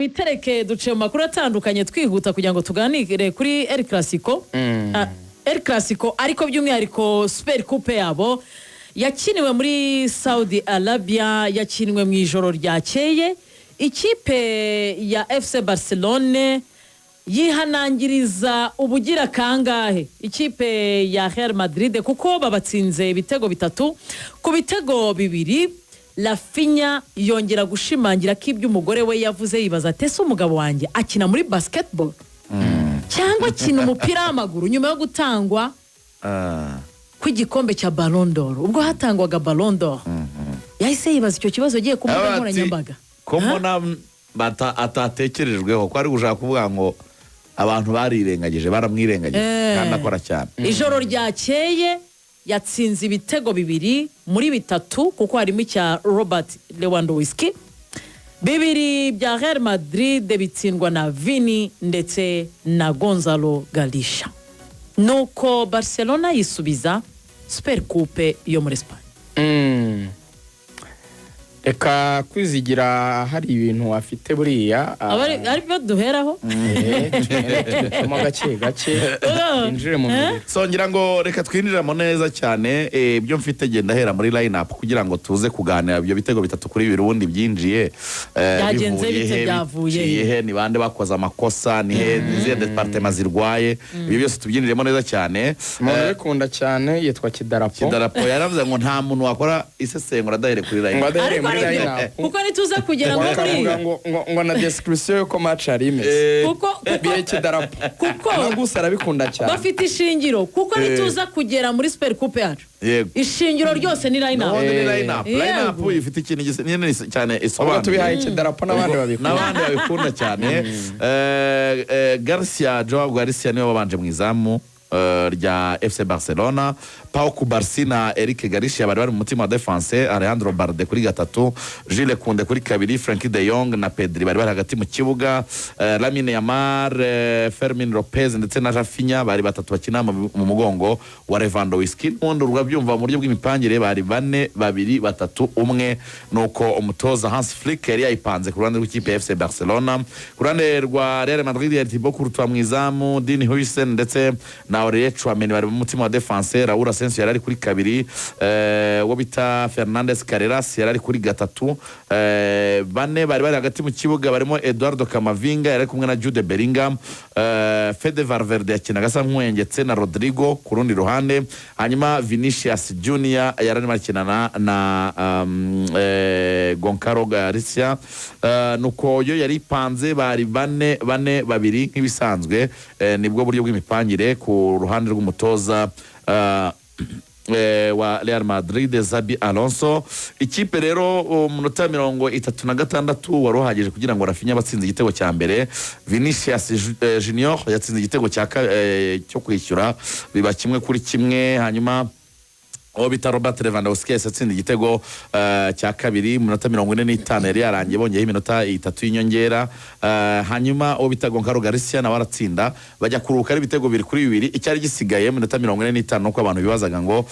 Bitereke duciye mu makuru atandukanye twihuta kugira ngo tuganire kuri El Clasico. Ah, El Clasico, ariko by'umwihariko Super Coupe yabo yakiniwe muri Saudi Arabia, yakinwe mu ijoro ryakeye. Ikipe ya FC Barcelone yihanangiriza ubugira kangahe ikipe ya Real Madrid, kuko babatsinze ibitego 3 ku bitego 2. Raphinha yongera gushimangira ko ibyo umugore we yavuze, yibaza ati: "Ese umugabo wanjye akina muri basketball cyangwa akina umupira w'amaguru?" Nyuma yo gutangwa kw'igikombe cya Ballon d'Or, ubwo hatangwaga Ballon d'Or, yahise yibaza icyo kibazo agiye ku mbuga nkoranyambaga. Ko mbona atatekerejweho, ko ari gushaka kuvuga ngo abantu barirengagije, baramwirengagije kandi akora cyane. Ijoro ryakeye yatsinze ibitego 2 muri 3, kuko harimo icya Robert Lewandowski. Bibiri bya Real Madrid bitsindwa na Vini ndetse na Gonzalo Garcia. Nuko Barcelona yisubiza Super Coupe yo muri Espagne. Reka kwizigira, hari ibintu afite buriya. Aba ari byo duheraho. Tugende tubicamo gake gake, twinjire mu miriro. So ngira ngo reka twinjiramo neza cyane. Ibyo mfite, genda hera muri line up kugira ngo tuze kuganira ibyo bitego 3 kuri 2 ubundi byinjiye Byagenze bivuye bite? he, Byavuye biciye he? he, ni bande bakoze amakosa, ni he, ni izihe département zirwaye, ibyo byose tubyinjiremo neza cyane. Umuntu ubikunda cyane yitwa Kidarapo. Kidarapo yaravuze ngo nta muntu wakora isesengura adahere kuri line Ngo up. adahereye Ariko muri aribyo, line up. kuko nituza kugera nko kuri Bakavuga ngo na description y'uko match yari imeze. Kuko Bihe Kidarapo. Kuko Na gusa arabikunda cyane. bafite ishingiro, kuko nituza kugera muri Super Coupe yacu, ishingiro ryose ni line up. N'ubundi ni line up. Line up ifite ikintu nini cyane Ubwo isobanuye. tubihaye Kidarapo n'abandi babikunda. N'abandi babikunda cyane. Garcia, Joao Garcia niwe wabanje mu izamu rya FC Barcelona. Pau Cubarsi na Eric Garcia bari bari mu mutima wa defense, Alejandro Balde kuri gatatu, Jules Kounde kuri kabiri, Frenkie de Jong na Pedri bari bari hagati mu kibuga. Lamine Yamal, Fermin Lopez ndetse na Raphinha bari batatu bakina mu mugongo wa Lewandowski. N'ubundi urabyumva, mu buryo bw'imipangire bari bane babiri batatu umwe, nuko umutoza Hans Flick yari yayipanze ku ruhande rw'ikipe ya FC Barcelona. Ku ruhande rwa Real Madrid yari Thibaut Courtois mu izamu, Dean Huijsen ndetse na Aurelien Tchouameni bari mu mutima wa defense, Raul Asensio yari ari kuri kabiri, uwo bita Fernandez Carreras yari ari kuri gatatu. Bane bari bari hagati mu kibuga barimo Eduardo Camavinga yari ari kumwe na Jude Bellingham, Fede Valverde yakinaga asa nk'uwengetse na Rodrigo ku rundi ruhande, hanyuma Vinicius Junior yari arimo akinana na Goncalo Garcia. Nuko yo yari ipanze, bari bane bane babiri nk'ibisanzwe. Nibwo buryo bw'imipangire ku ruhande rw'umutoza wa Real Madrid, Xabi Alonso. Ikipe rero, umunota 36 wari uhagije kugira ngo Raphinha batsinze igitego cya mbere. Vinicius Junior yatsinze igitego cyo kwishyura, biba 1-1. Hanyuma uwo bita Robert Lewandowski yahise atsinda igitego cya kabiri mu minota 45 yari yarangiye, bongeyeho iminota 3 y'inyongera. Hanyuma uwo bita Goncalo Garcia nawe aratsinda, bajya kuruhuka ari ibitego 2-2. Icyari gisigaye mu minota 45, nuko abantu bibazaga ngo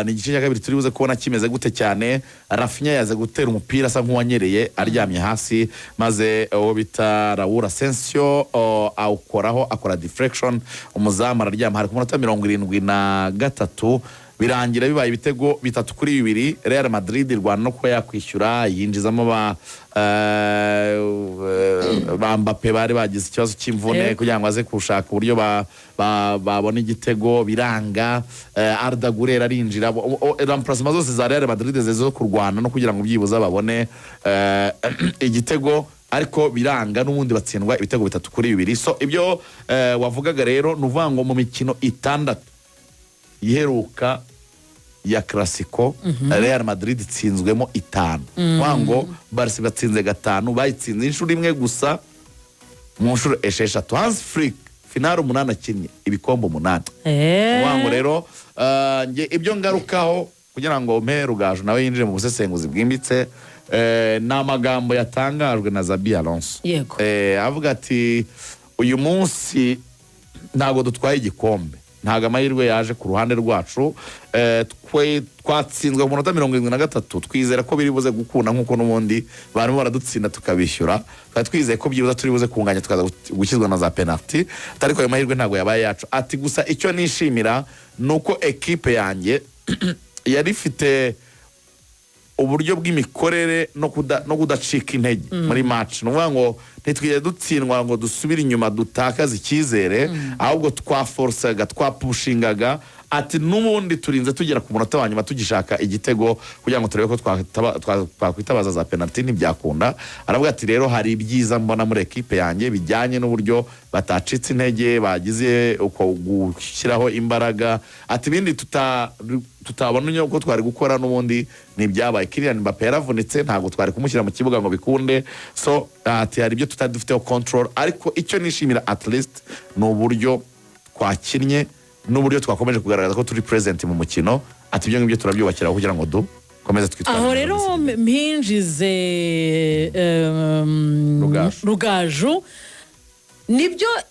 ni igice cya kabiri turi buze kubona kimeze gute cyane. Raphinha yaze gutera umupira asa nk'uwanyereye aryamye hasi, maze uwo bita Raul Asensio awukoraho, akora deflection, umuzamu araryama. Hari ku munota 73, birangira bibaye ibitego 3-2. Real Madrid irwana no kuba yakwishyura, yinjizamo ba Mbappe bari bagize ikibazo cy'imvune kugira ngo aze gushaka uburyo babona igitego, biranga. Arda Güler arinjira. Remplacement zose za Real Madrid zo kurwana no kugira ngo byibuze babone igitego, ariko biranga, n'ubundi batsindwa ibitego 3-2. So ibyo wavugaga rero, ni ukuvuga ngo mu mikino 6 iheruka ya Clasico, Real Madrid itsinzwemo itanu. Ukuvuga ngo Barca batsinze gatanu, bayitsinze inshuro imwe gusa mu nshuro 6. Hans Flick, finale 8 akinnye, ibikombe 8. Ukuvuga ngo rero njye ibyo ngarukaho kugira ngo mpe Rugaju nawe yinjire mu busesenguzi bwimbitse, ni amagambo yatangajwe na Xabi Alonso. Avuga ati: "Uyu munsi ntabwo dutwaye igikombe, Ntabwo amahirwe yaje ku ruhande rwacu. Twe twatsinzwe ku munota 73, twizera ko biri buze gukunda nk'uko n'ubundi barimo baradutsinda tukabishyura. Twari twizeye ko byibuze turi buze kunganya, tukaza gukizwa na za penalty, ariko ayo mahirwe ntabwo yabaye yacu." Ati: "Gusa icyo nishimira ni uko ekipe yanjye yari ifite uburyo bw'imikorere no kudacika intege muri match." Ni ukuvuga ngo ntitwigeze dutsindwa ngo dusubire inyuma, dutakaze icyizere, ahubwo twaforosaga, twapushingaga. Ati: "N'ubundi turinze tugera ku munota wa nyuma tugishaka igitego kugira ngo turebe ko twakwitabaza za penalty, ntibyakunda." Aravuga ati: "Rero hari ibyiza mbona muri ekipe yanjye bijyanye n'uburyo batacitse intege, bagize uko gushyiraho imbaraga." Ati: "Ibindi tutabona uko twari gukora n'ubundi ni ibyabaye. Kylian Mbappe yaravunitse, ntabwo twari kumushyira mu kibuga ngo bikunde." So ati: "Hari ibyo tutari dufiteho control, ariko icyo nishimira at least ni uburyo twakinnye n'uburyo twakomeje kugaragaza ko turi present mu mukino." Ati: "Ibyo ngibyo turabyubakira kugira ngo dukomeze twitware Aho neza rero mu minsi iri imbere." mpinjize Rugaju. Rugaju,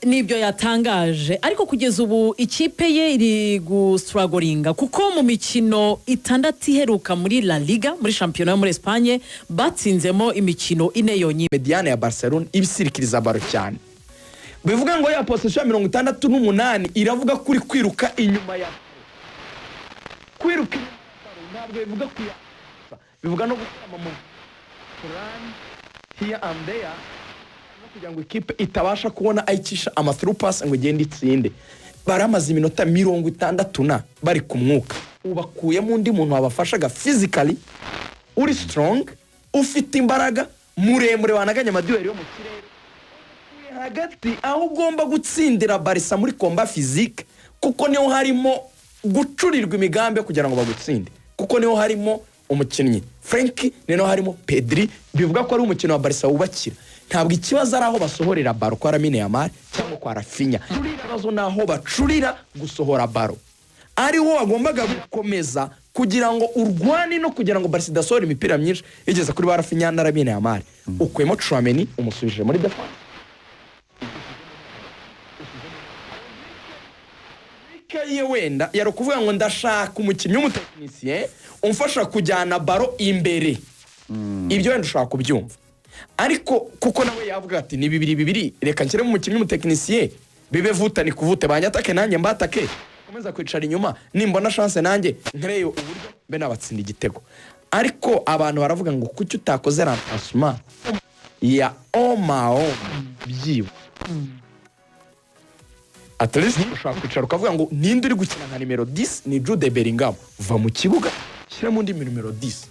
nibyo yatangaje, ariko kugeza ubu ikipe ye iri gustrugglinga, kuko mu mikino 6 iheruka muri La Liga, muri shampiyona yo muri Espagne, batsinzemo imikino 4 yonyine. Médiane ya Barcelona ibisirikiriza ballon cyane, bivuga ngo ya possession ya 68 iravuga ko uri kwiruka inyuma ya kwiruka inyuma ya ballon. Ntabwo bivuga kuya, bivuga no gukora mu run here and there, no kugira ngo ikipe itabasha kubona ayicisha ama through pass ngo igende itsinde. Baramaze iminota 60 na bari ku mwuka, ubakuyemo undi muntu wabafashaga physically, uri strong, ufite imbaraga, muremure, wanaganye ama duel yo mu kirere. Umukuye hagati aho ugomba gutsindira Barça muri combat physique, kuko niho harimo gucurirwa imigambi yo kugira ngo bagutsinde, kuko niho harimo umukinnyi Frenkie, niho harimo Pedri. Bivuga ko ari umukino wa Barça wubakira. Ntabwo ikibazo ari aho basohorera ballon kwa Lamine Yamal cyangwa kwa Raphinha, ikibazo ni aho bacurira gusohora ballon, ariwo wagombaga gukomeza kugira ngo urwane no kugira ngo Barça idasohora imipira myinshi igeze kuri ba Raphinha na Lamine Yamal. Ukuyemo Tchouaméni, umusubije muri défense. Ye wenda yari ukuvuga ngo ndashaka umukinnyi w'umutekinisiye umfasha kujyana ballon imbere, ibyo wenda ushobora kubyumva, ariko kuko nawe yavuga ati: "Ni bibiri bibiri, reka nshyiremo umukinnyi w'umutekinisiye, bibe vuta ni kuvute, banyatake nanjye mbatake, komeza kwicara inyuma, nimbona chance nanjye nkereye uburyo mbe nabatsinda igitego." Ariko abantu baravuga ngo kuki utakoze remplacement ya oma byibu? At least ushobora kwicara ukavuga ngo ninde uri gukina nka nimero 10? Ni Jude Bellingham, va mu kibuga, shyiramo undi nimero 10,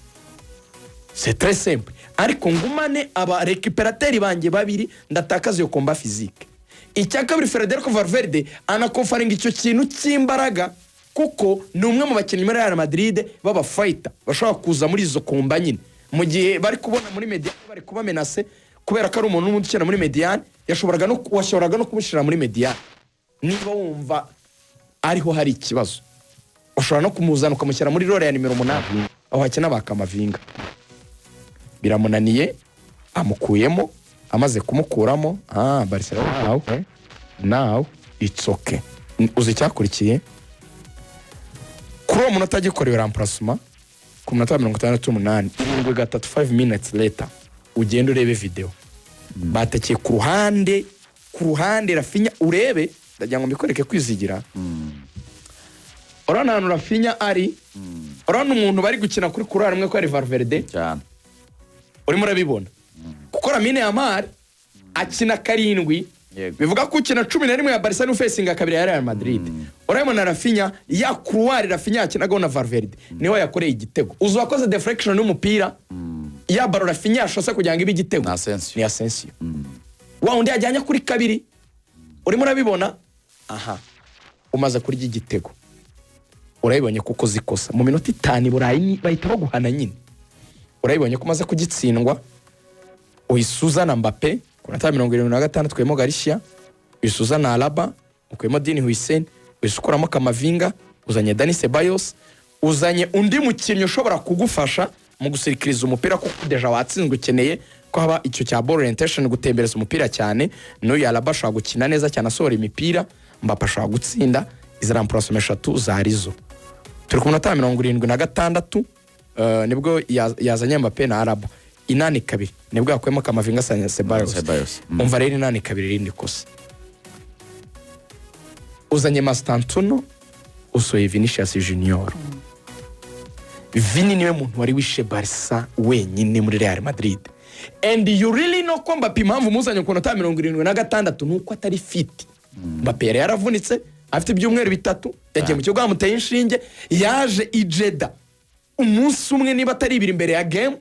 c'est très simple, ariko ngumane aba récupérateur banjye babiri, ndatakaza iyo combat physique. Icya kabiri, Federico Valverde anakofaringa icyo kintu cy'imbaraga, kuko ni umwe mu bakinnyi muri Real Madrid b'aba fighter bashobora kuza muri izo combat nyine mu gihe bari kubona muri médiane bari kuba menacé, kubera ko ari umuntu n'ubundi ukina muri médiane, yashoboraga no washoboraga no kumushyira muri médiane. Niba wumva ariho hari ikibazo, ushobora no kumuzana ukamushyira muri role ya nimero 8 aho hakina ba Camavinga. Biramunaniye, amukuyemo. Amaze kumukuramo, Barcelona now it's okay. Uzi icyakurikiye? Kuri uwo munota agikorewe remplacement, ku munota wa 68, 73, 5 minutes later, ugende urebe video, batekeye ku ruhande, ku ruhande Raphinha, urebe, ndagira ngo mbikwereke kwizigira. Urabona ahantu Raphinha ari? Urabona umuntu bari gukina kuri couloir imwe ko ari Valverde? Cyane. Urimo urabibona, kuko Lamine Yamal akina 7. Bivuga ko ukina 11 ya Barça ni ufesinga kabiri ya Real Madrid. Urabibona Raphinha, ya couloir Raphinha yakinagaho na Valverde niwe yakoreye igitego. Uzi wakoze deflection y'umupira, ya ballon Raphinha yashose kugira ngo ibe igitego? Ni Asensio. Ni Asensio, wa wundi yajyanye kuri kabiri. Urimo urabibona aha, umaze kurya igitego, urabibonye kuko zikosa mu minota 5 i Burayi bahita baguhana nyine. Urabibonye ko umaze kugitsindwa, uhise uzana Mbappe ku minota 76, ukuyemo Garcia, uhise uzana Alaba, ukuyemo Dean Huijsen, uhise ukuramo Camavinga, uzanye Dani Ceballos, uzanye undi mukinnyi ushobora kugufasha mu gusirikiriza umupira, kuko déjà watsinzwe, ukeneye ko haba icyo cya ball orientation, gutembereza umupira cyane. N'uyu Alaba ashobora gukina neza cyane asohora imipira, Mbappe ashobora gutsinda. Izi remplacement eshatu zari zo turi ku minota 76, nibwo yazanye Mbappe na Alaba. 82 nibwo yakuyemo Camavinga, asanya Ceballos. Ceballos. Umva rero, 82, irindi kosa, uzanye Mastantuono, usohoye Vinicius Junior. Vini niwe muntu wari wishe Barca wenyine muri Real Madrid, and you really know ko Mbappe, impamvu muzanye ku minota 76 ni uko atari fit. Mbappe yari yaravunitse, afite ibyumweru 3, yagiye mu kibuga bamuteye inshinge, yaje i Jeddah umunsi umwe niba atari ibiri imbere ya game.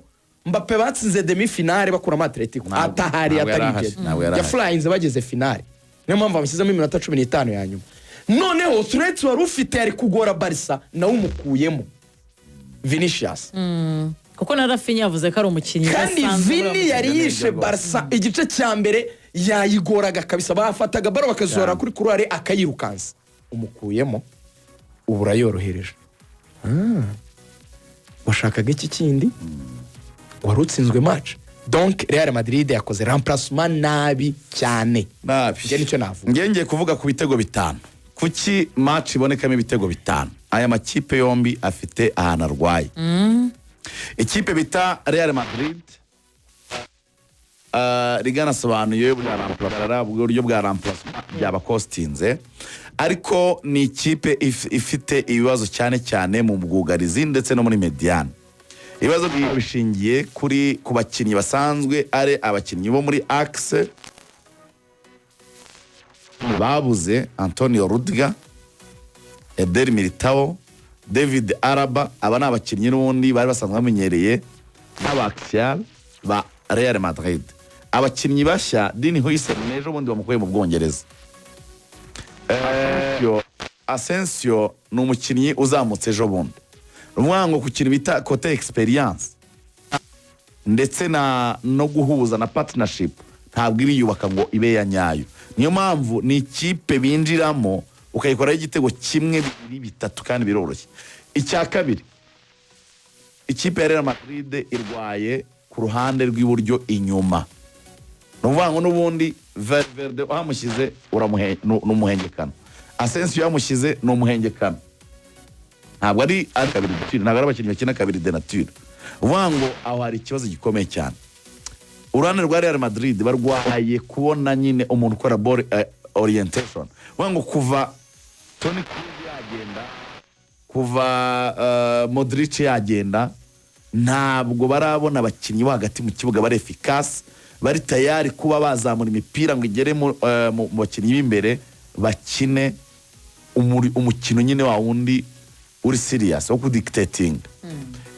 Mbappe batsinze demi finale bakuramo Atletico atahari, Ntabwo yari atari ahari, i Jeddah. ntabwo yari ahari. Yafurayinze bageze finale, niyo mpamvu bamushyizemo iminota 15 ya nyuma. Noneho threat wari ufite yari kugora Barca nawe umukuyemo, Vinicius. Kuko na Raphinha yavuze ko ari umukinnyi Kandi udasanzwe. Vini yari yishe Barca igice cya mbere, yayigoraga kabisa, bafataga baro bakazora kuri couloir akayirukansa. Umukuyemo, ubu urayorohereje. Washakaga iki kindi? Wari utsinzwe match. Donc Real Madrid yakoze remplacement nabi cyane. Nabi. Njye nicyo navuga. Ngiye ngiye kuvuga ku bitego bitanu. Kuki match ibonekamo ibitego bitanu? Aya makipe yombi afite ahantu arwaye. Ikipe bita Real Madrid, riganasobanuye uburyo bwa remplacement byabakostinze, ariko ni ikipe ifite ibibazo cyane cyane mu bwugarizi ndetse no muri médiane. Ibibazo bishingiye ku bakinnyi basanzwe ari abakinnyi bo muri axe. Babuze Antonio Rudiger, Eder Militao, David Alaba. Aba ni abakinnyi n'ubundi bari basanzwe bamenyereye nk'aba ba Real Madrid. Abakinnyi bashya, Dean Huijsen n'ejo bundi bamukuye mu Bwongereza. Asensio ni umukinnyi uzamutse ejo bundi. Ni ukuvuga ngo ku kintu bita côté experience ndetse na no guhuza na partnership, ntabwo iriyubaka ngo ibe ya nyayo. Niyo mpamvu ni ikipe binjiramo ukayikoraho igitego kimwe, bibiri, bitatu, kandi biroroshye. Icya kabiri, ikipe ya Real Madrid irwaye ku ruhande rw'iburyo inyuma. Ni ukuvuga ngo n'ubundi Valverde uhamushyize ni umuhengekano, Asensio yamushyize ni umuhengekano. Ntabwo ari kabiri de nature, ntabwo ari abakinnyi bakina kabiri de nature. Uvuga ngo aho hari ikibazo gikomeye cyane. Uruhande rwa Real Madrid barwaye kubona nyine umuntu ukora ball orientation. Uvuga ngo kuva Toni Kroos yagenda, kuva Modric yagenda, ntabwo barabona abakinnyi bo hagati mu kibuga bari efficace, bari tayari kuba bazamura imipira ngo igere mu bakinnyi b'imbere, bakine umukino nyine wa wundi uri serious wo kudictatinga.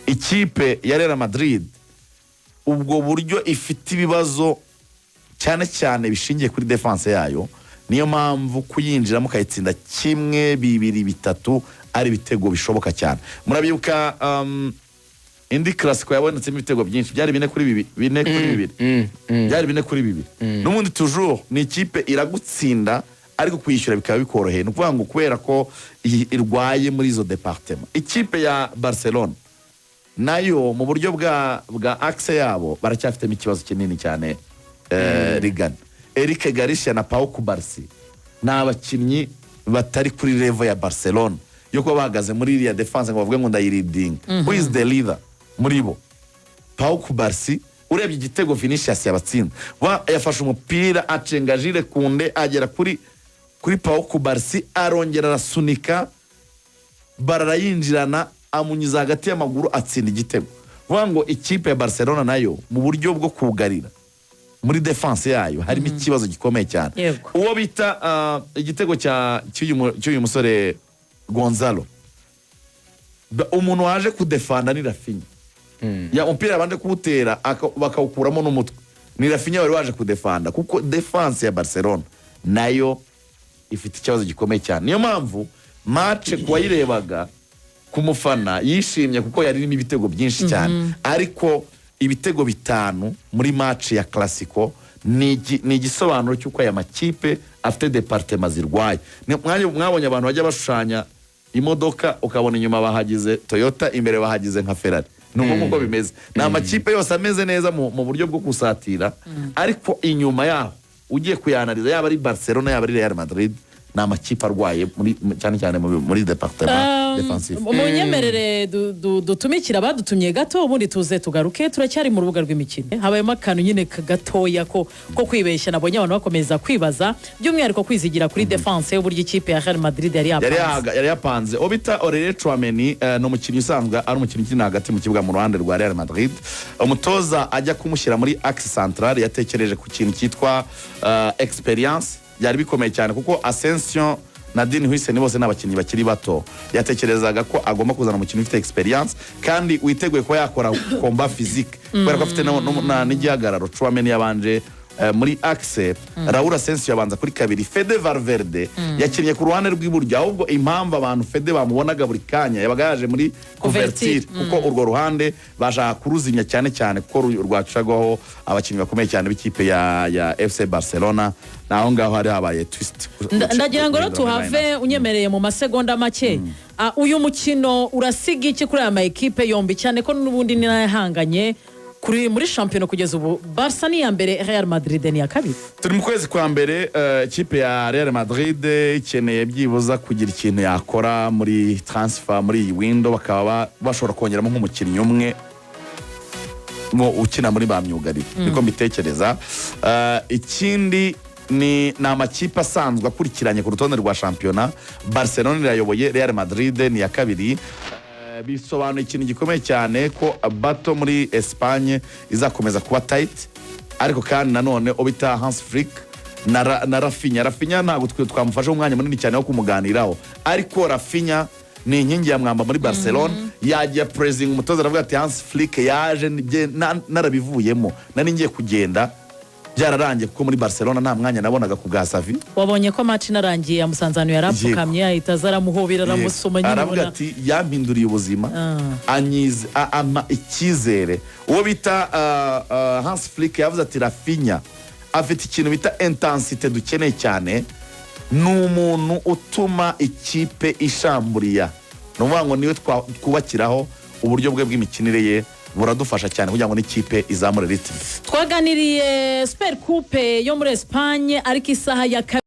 Ikipe ya Real Madrid ubwo buryo ifite ibibazo cyane cyane bishingiye kuri defense yayo. Niyo mpamvu kuyinjiramo ukayitsinda kimwe, bibiri, bitatu ari ibitego bishoboka cyane. Murabyibuka indi Clasico yabonetsemo ibitego byinshi, byari 4-2, 4-2, byari 4-2. N'ubundi toujours ni ikipe iragutsinda, ariko kwishyura bikaba bikoroheye. Ni ukuvuga ngo kubera ko irwaye muri izo département. Ikipe ya Barcelona nayo mu buryo bwa axe yabo baracyafitemo ikibazo kinini cyane. Rigana Eric Garcia na Pau Cubarsi ni abakinnyi batari kuri level ya Barcelona yo kuba bahagaze muri iriya defense ngo bavuge ngo ndayiridinga. Who is the leader muri bo? Pau Cubarsi. Urebye igitego Vinicius yabatsinze, yafashe umupira acenga Jules Kounde, agera kuri Pau Cubarsi, arongera arasunika, bararayinjirana, amunyuza hagati y'amaguru, atsinda igitego. Vuga ngo ikipe ya Barcelona nayo mu buryo bwo kugarira muri defense yayo harimo ikibazo gikomeye cyane. Uwo bita igitego cy'uyu musore Gonzalo, umuntu waje kudefanda ni Raphinha. Ya umupira yabanje kuwutera bakawukuramo n'umutwe, ni Raphinha wari waje kudefanda, kuko defense ya Barcelona nayo ifite ikibazo gikomeye cyane. Niyo mpamvu match kuwayirebaga, ku mufana yishimye kuko yari irimo ibitego byinshi cyane, ariko ibitego bitanu muri match ya Clasico ni igisobanuro cy'uko aya makipe afite département zirwaye. Mwabonye abantu bajya bashushanya imodoka, ukabona inyuma bahagize Toyota, imbere bahagize nka Ferrari. Ni uko nguko bimeze. Ni amakipe yose ameze neza mu buryo bwo gusatira, ariko inyuma yaho ugiye kuyanariza, yaba ari Barcelona, yaba ari Real Madrid, Ni amakipe arwaye muri, cyane cyane muri département défensif. Munyemerere dutumikire abadutumye gato, ubundi tuze tugaruke. Turacyari mu rubuga rw'imikino. Habayemo akantu nyine gatoya ko kwibeshya. Nabonye abantu bakomeza kwibaza, by'umwihariko kwizigira kuri défense y'uburyo ikipe ya Real Madrid yari yari yapanze. Yari yapanze uwo bita Aurelien Tchouameni. Ni umukinnyi usanzwe ari umukinnyi ukina hagati mu kibuga mu ruhande rwa Real Madrid. Umutoza ajya kumushyira muri axe central yatekereje ku kintu cyitwa experience. Byari bikomeye cyane kuko Asensio na Dean Huijsen bose ni abakinnyi bakiri bato. Yatekerezaga ko agomba kuzana umukinnyi ufite experience kandi witeguye kuba yakora combat physique, kubera ko afite n'igihagararo. Tchouameni yabanje muri axe, Raul Asensio yabanza kuri kabiri, Fede Valverde yakinnye ku ruhande rw'iburyo. Ahubwo impamvu abantu Fede bamubonaga buri kanya, yabaga yaje muri couverture. Couverture, kuko urwo ruhande bashaka kuruzimya cyane cyane kuko rwacagaho abakinnyi bakomeye cyane b'ikipe ya FC Barcelona. Naho ngaho hari habaye twist. Ndagira ngo rero tuhave, unyemereye mu masegonda make. Uyu mukino urasiga iki kuri aya ma ekipe yombi, cyane ko n'ubundi ni n'ayahanganye kuri muri shampiyona? Kugeza ubu Barca ni iya mbere, Real Madrid ni iya kabiri. Turi mu kwezi kwa mbere. Ikipe ya Real Madrid ikeneye byibuza kugira ikintu yakora muri transfer muri iyi window, bakaba bashobora kongeramo nk'umukinnyi umwe mo ukina muri ba myugariro, niko mbitekereza. Ikindi ni amakipe asanzwe akurikiranye ku rutonde rwa shampiyona. Barcelona irayoboye, Real Madrid ni iya kabiri. Bisobanuye ikintu gikomeye cyane ko battle muri Espagne izakomeza kuba tight. Ariko kandi nanone ubita Hans Flick na Raphinha. Raphinha ntabwo twe twamufashe umwanya munini cyane wo kumuganiraho, ariko Raphinha ni inkingi ya mwamba muri Barcelona. Yagiye pressing umutoza, aravuga ati: "Hans Flick yaje narabivuyemo, nari ngiye kugenda byararangiye, kuko muri Barcelona nta mwanya nabonaga ku bwa Xavi." Wabonye ko match inarangiye yamusanze ahantu yari apfukamye, ahita aza aramuhobera, aramusoma nyine. Aravuga ubona ati: "Yampinduriye ubuzima, ampa icyizere." Uwo bita Hans Flick yavuze ati: "Raphinha afite ikintu bita intensité dukeneye cyane, ni umuntu utuma ikipe ishamburiya." Ni ukuvuga ngo niwe twubakiraho, uburyo bwe bw'imikinire ye buradufasha cyane kugira ngo n'ikipe izamure rythme. Twaganiriye Super Coupe yo muri Espagne, ariko isaha ya kabiri.